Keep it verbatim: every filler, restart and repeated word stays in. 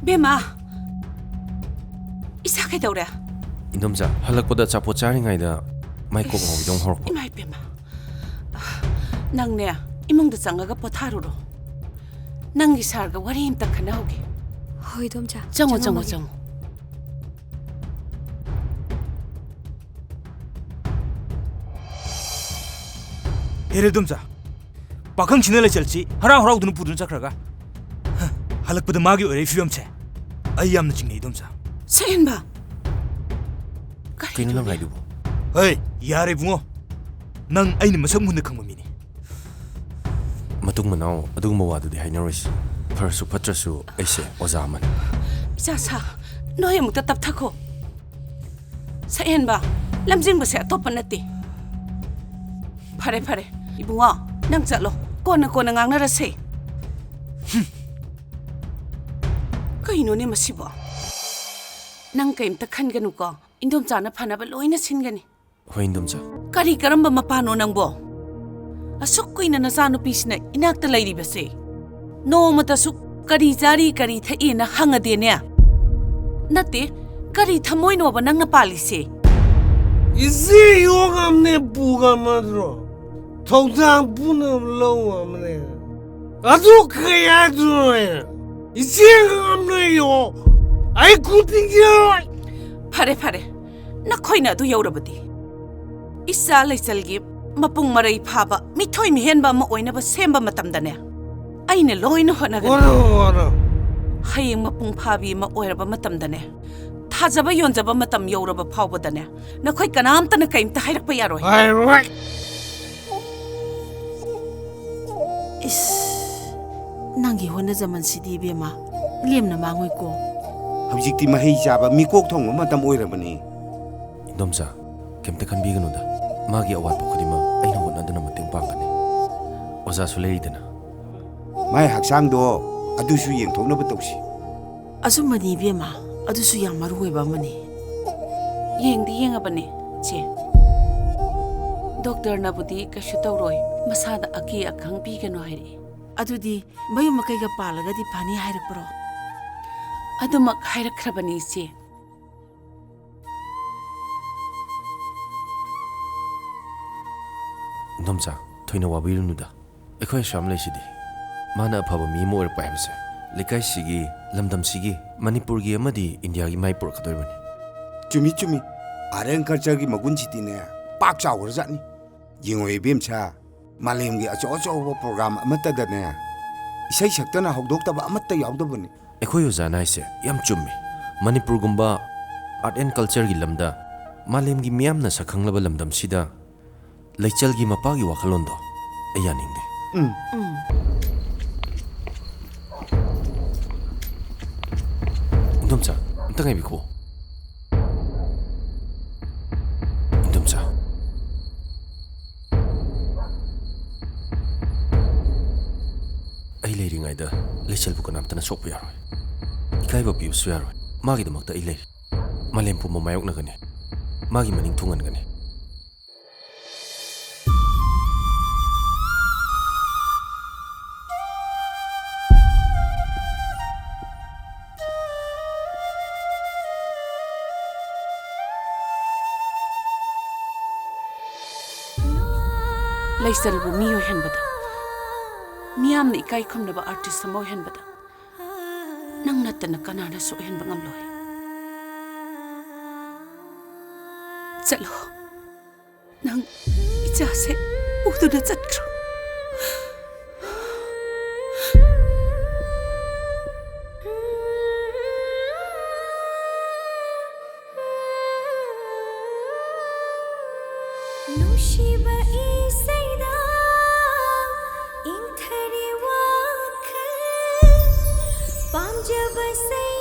ꯕꯦꯝꯃ, ꯏꯁꯥ ꯀꯩꯗꯧꯔꯦ? ꯏꯟꯗꯣꯝꯆꯥ, ꯍꯜꯂꯛꯄꯗ ꯑꯆꯥꯄꯣꯠ ꯆꯥꯔꯤꯉꯩꯗ ꯃꯥꯏ ꯀꯣꯛ ꯉꯥꯎꯕꯤꯗꯧ ꯍꯧꯔꯛꯄ꯫ ꯏꯃꯥ ꯏꯕꯦꯝꯃ, ꯅꯪꯅꯦ, ꯏꯃꯨꯡꯗ ꯆꯪꯉꯒ ꯄꯣꯊꯥꯔꯨꯔꯣ꯫ ꯅꯪꯒꯤ ꯁꯥꯔꯒ ꯋꯥꯔꯤ ꯑꯝꯇ ꯈꯟꯅꯍꯧꯒꯦ꯫ ꯍꯣꯏ, ꯏꯗꯣꯝꯆꯥ, ꯆꯪꯉꯣ, ꯆꯪꯉꯣ, ꯆꯪꯉꯝꯃꯒꯦ꯫ ꯆꯪꯉꯣ꯫ ꯍꯦꯔꯦ, ꯏꯗꯣꯝꯆꯥ, ꯄꯥꯈꯪꯁꯤꯅ ꯂꯩꯆꯜꯁꯤ ꯍꯔꯥꯎ ꯍꯔꯥꯎꯗꯨꯅ ꯄꯨꯗꯨꯅ ꯆꯠꯈ꯭ꯔꯒ, ꯍ, ꯍꯜꯂꯛꯄꯗ ꯃꯥꯒꯤ ꯑꯣꯏꯔꯛꯏ ꯐꯤꯕꯝꯁꯦ ꯑꯩ ꯌꯥꯝꯅ ꯆꯤꯡꯅꯩ, ꯏꯗꯣꯝꯆꯥ꯫ ꯁꯛꯍꯦꯟꯕ! ꯀꯔꯤ ꯀꯩꯅꯣ ꯅꯪ ꯇꯧꯔꯦ? ꯍꯥꯏꯗꯨꯕꯨ? ꯍꯩ, ꯌꯥꯔꯦ ꯏꯕꯨꯡꯉꯣ, ꯅꯪ ꯑꯩꯅ ꯃꯁꯛ ꯃꯨꯟꯅ ꯈꯪꯕ ꯃꯤꯅꯤ꯫ ꯃꯇꯨꯡ ꯃꯅꯥꯎ ꯑꯗꯨꯒꯨꯝꯕ ꯋꯥꯗꯨꯗꯤ ꯍꯥꯏꯅꯔꯣꯏꯁꯤ꯫ ꯐꯔꯁꯨ ꯐꯠꯇ꯭ꯔꯁꯨ ꯑꯩꯁꯦ ꯑꯣꯖꯥ ꯑꯃꯅꯤ꯫ ꯏꯆꯥꯁꯥ, ꯅꯣꯏ ꯑꯃꯨꯛꯇ ꯇꯞꯊꯈꯣ꯫ ꯁꯛꯍꯦꯟꯕ, ꯂꯝꯖꯤꯡꯕꯁꯦ ꯑꯇꯣꯞꯄ ꯅꯠꯇꯦ꯫ ꯐꯔꯦ, ꯐꯔꯦ, ꯏꯕꯨꯡꯉꯣ, ꯅꯪ ꯆꯠꯂꯣ, ꯀꯣꯟꯅ, ꯀꯣꯟꯅ ꯉꯥꯡꯅꯔꯁꯦ꯫ ꯍꯨꯝ꯫ ꯀꯩꯅꯣꯅꯦ ꯃꯁꯤꯕꯣ? ꯅꯪ ꯀꯩꯝꯇ ꯈꯟꯒꯅꯨꯀꯣ, ꯏꯟꯗꯣꯝꯆꯥꯅ ꯐꯅꯕ ꯂꯣꯏꯅ ꯁꯤꯟꯒꯅꯤ꯫ ꯍꯣꯏ, ꯏꯟꯗꯣꯝꯆꯥ꯫ ꯀꯔꯤ ꯀꯔꯝꯕ ꯃꯄꯥꯅꯣ ꯅꯪꯕꯣ? ꯑꯁꯨꯛ ꯀꯨꯏꯅ ꯅꯆꯥꯅꯨꯄꯤꯁꯤꯅ ꯏꯅꯥꯛꯇ ꯂꯩꯔꯤꯕꯁꯦ, ꯅꯣꯡꯃꯇꯁꯨ ꯀꯔꯤ ꯆꯥꯔꯤ, ꯀꯔꯤ ꯊꯛꯏꯅ ꯍꯪꯉꯗꯦꯅꯦ? ꯅꯠꯇꯦ, ꯀꯔꯤ ꯊꯃꯣꯏꯅꯣꯕ ꯅꯪꯅ ꯄꯥꯜꯂꯤꯁꯦ? ꯏꯆꯦ ꯌꯣꯛ ꯉꯝꯅꯦ ꯄꯨ ꯉꯝꯃꯗ꯭ꯔꯣ? ꯊꯧꯗꯥꯡ ꯄꯨꯝꯅꯃꯛ ꯂꯧ ꯉꯝꯅꯦ꯫ ꯑꯗꯨ ꯀꯩ ꯍꯥꯏꯗꯣꯏꯅꯣ ꯑꯩꯅ? ꯏꯆꯦ ꯉꯝꯅ ꯌꯣꯛ꯫ ꯑꯩ ꯈꯨꯠꯇꯤꯡ ꯌꯣꯛ꯫ ꯐꯔꯦ, ꯐꯔꯦ꯫ ꯅꯈꯣꯏꯅ ꯑꯗꯨ ꯌꯧꯔꯕꯗꯤ, ꯏꯆꯥ ꯂꯩꯆꯜꯒꯤ ꯃꯄꯨꯡ ꯃꯔꯩ ꯐꯥꯕ ꯃꯤꯊꯣꯏ ꯃꯤꯍꯦꯟꯕ ꯑꯃ ꯑꯣꯏꯅꯕ ꯁꯦꯝꯕ ꯃꯇꯝꯗꯅꯦ, ꯑꯩꯅ ꯂꯣꯏꯅ ꯍꯣꯠꯅꯒꯅꯤ꯫ ꯍꯣꯠꯅꯧ, ꯍꯣꯠꯅꯧ꯫ ꯍꯌꯦꯡ ꯃꯄꯨꯡ ꯐꯥꯕꯤ ꯑꯃ ꯑꯣꯏꯔꯕ ꯃꯇꯝꯗꯅꯦ, ꯊꯥꯖꯕ ꯌꯣꯟꯖꯕ ꯃꯇꯝ ꯌꯧꯔꯕ ꯐꯥꯎꯕꯗꯅꯦ, ꯅꯈꯣꯏ ꯀꯅꯥꯝꯇꯅ ꯀꯔꯤꯝꯇ ꯍꯥꯏꯔꯛꯄ ꯌꯥꯔꯣꯏ꯫ ꯍꯥꯏꯔꯣꯏ꯫ ꯏꯁ, ꯅꯪꯒꯤ ꯍꯣꯠꯅꯖꯃꯟꯁꯤꯗꯤ ꯏꯕꯦꯝꯃ, ꯂꯦꯝꯅ ꯃꯥꯡꯉꯣꯏꯀꯣ꯫ ꯍꯧꯖꯤꯛꯇꯤ ꯃꯍꯩ ꯆꯥꯕ ꯃꯤꯀꯣꯛ ꯊꯣꯡꯕ ꯃꯇꯝ ꯑꯣꯏꯔꯕꯅꯤ꯫ ꯏꯟꯗꯣꯝꯆꯥ, ꯀꯩꯝꯇ ꯈꯟꯕꯤꯒꯅꯨꯗ꯫ ꯃꯥꯒꯤ ꯑꯋꯥꯠꯄ ꯈꯨꯗꯤꯡꯃꯛ ꯑꯩꯅ ꯍꯣꯠꯅꯗꯨꯅ ꯃꯇꯦꯡ ꯄꯥꯡꯒꯅꯤ꯫ ꯑꯣꯖꯥꯁꯨ ꯂꯩꯔꯤꯗꯅ꯫ ꯃꯥꯏ ꯍꯛꯆꯥꯡꯗꯣ ꯑꯗꯨꯁꯨ ꯌꯦꯡꯊꯣꯛꯅꯕ ꯇꯧꯁꯤ꯫ ꯑꯆꯨꯝꯕꯅꯤ ꯏꯕꯦꯝꯃ, ꯑꯗꯨꯁꯨ ꯌꯥꯝ ꯃꯔꯨ ꯑꯣꯏꯕ ꯑꯃꯅꯤ꯫ ꯌꯦꯡꯗꯤ ꯌꯦꯡꯉꯕꯅꯦ, ꯆꯦ꯫ ꯗꯣꯛꯇꯔꯅꯕꯨꯗꯤ ꯀꯩꯁꯨ ꯇꯧꯔꯣꯏ, ꯃꯁꯥꯗ ꯑꯀꯤ ꯑꯈꯪ ꯄꯤꯒꯅꯨ ꯍꯥꯏꯔꯛꯏ꯫ ꯑꯗꯨꯗꯤ ꯃꯌꯨꯝ ꯃꯀꯩꯒ ꯄꯥꯜꯂꯒꯗꯤ ꯐꯅꯤ ꯍꯥꯏꯔꯛꯄ꯭ꯔꯣ? ꯑꯗꯨꯃꯛ ꯍꯥꯏꯔꯛꯈ꯭ꯔꯕꯅꯤ, ꯏꯆꯦ꯫ ꯏꯟꯗꯣꯝꯆꯥ, ꯊꯣꯏꯅ ꯋꯥꯕꯤꯔꯨꯅꯨꯗ꯫ ꯑꯩꯈꯣꯏ ꯑꯁꯨꯛ ꯌꯥꯝ ꯂꯩꯁꯤꯗꯤ꯫ ꯃꯥꯅ ꯑꯐꯕ ꯃꯤ ꯑꯃ ꯑꯣꯏꯔꯛꯄ ꯍꯥꯏꯕꯁꯦ ꯂꯩꯀꯥꯏꯁꯤꯒꯤ, ꯂꯝꯗꯝꯁꯤꯒꯤ, ꯃꯅꯤꯄꯨꯔꯒꯤ ꯑꯃꯗꯤ ꯏꯟꯗꯤꯌꯥꯒꯤ ꯃꯥꯏ ꯄꯨꯔꯛꯀꯗꯧꯔꯤꯕꯅꯤ꯫ ꯆꯨꯝꯃꯤ, ꯆꯨꯝꯃꯤ꯫ Art and cultureꯒꯤ ꯃꯒꯨꯟꯁꯤꯗꯤꯅꯦ, ꯄꯥꯛ ꯆꯥꯎꯈ꯭ꯔꯖꯥꯠꯅꯤ꯫ ꯌꯦꯡꯉꯣ ꯏꯕꯦꯝꯆꯥ, ꯃꯥꯂꯦꯝꯒꯤ ꯑꯆꯧ ꯑꯆꯧꯕ program ꯑꯃꯠꯇꯗꯅꯦ, ꯏꯁꯩ ꯁꯛꯇꯅ ꯍꯧꯗꯣꯛꯇꯕ ꯑꯃꯠꯇ ꯌꯥꯎꯗꯕꯅꯤ꯫ ꯑꯩꯈꯣꯏ ꯑꯣꯖꯥꯅ ꯍꯥꯏꯁꯦ ꯌꯥꯝ ꯆꯨꯝꯃꯤ꯫ ꯃꯅꯤꯄꯨꯔꯒꯨꯝꯕ art and cultureꯒꯤ ꯂꯝꯗ ꯃꯥꯂꯦꯝꯒꯤ ꯃꯤꯌꯥꯝꯅ ꯁꯛꯈꯪꯂꯕ ꯂꯝꯗꯝꯁꯤꯗ ꯂꯩꯆꯜꯒꯤ ꯃꯄꯥꯒꯤ ꯋꯥꯈꯜꯂꯣꯟꯗꯣ ꯑꯩ ꯌꯥꯅꯤꯡꯗꯦ꯫ ꯎꯝ꯫ ꯎꯝ꯫ ꯏꯟꯗꯣꯝꯆꯥ, ꯑꯝꯇ ꯉꯥꯏꯕꯤꯈꯣ꯫ ꯏꯟꯗꯣꯝꯆꯥ꯫ ꯑꯩ ꯂꯩꯔꯤꯉꯩꯗ ꯂꯩꯆꯜꯕꯨ ꯀꯅꯥꯝꯇꯅ ꯁꯣꯛꯄ ꯌꯥꯔꯣꯏ꯫ ꯏꯀꯥꯏꯕ ꯄꯤꯕꯁꯨ ꯌꯥꯔꯣꯏ꯫ ꯃꯥꯒꯤꯗꯃꯛꯇ ꯑꯩ ꯂꯩꯔꯤ꯫ ꯃꯥꯂꯦꯝ ꯄꯨꯝꯕ ꯃꯥꯌꯣꯛꯅꯒꯅꯤ꯫ ꯃꯥꯒꯤ ꯃꯅꯤꯡ ꯊꯨꯡꯍꯟꯒꯅꯤ꯫ ꯂꯩꯆꯜꯕꯨ ꯃꯤ ꯑꯣꯏꯍꯟꯕꯗ, ꯃꯤꯌꯥꯝꯅ ꯏꯀꯥꯏ ꯈꯨꯝꯅꯕ artist ꯑꯃ ꯑꯣꯏꯍꯟꯕꯗ ꯅꯪ ꯅꯠꯇꯅ ꯀꯅꯥꯅꯁꯨ ꯑꯣꯏꯍꯟꯕ ꯉꯝꯂꯣꯏ꯫ ꯆꯠꯂꯣ꯫ ꯅꯪ ꯏꯆꯥꯁꯦ ꯄꯨꯗꯨꯅ ꯆꯠꯈ꯭ꯔꯣ꯫ ꯅꯨꯡꯁꯤꯕ ꯏꯁꯩꯗ ꯏꯪꯊꯔꯦ ꯋꯥꯈꯜ, ꯄꯥꯝꯖꯕ ꯁꯩ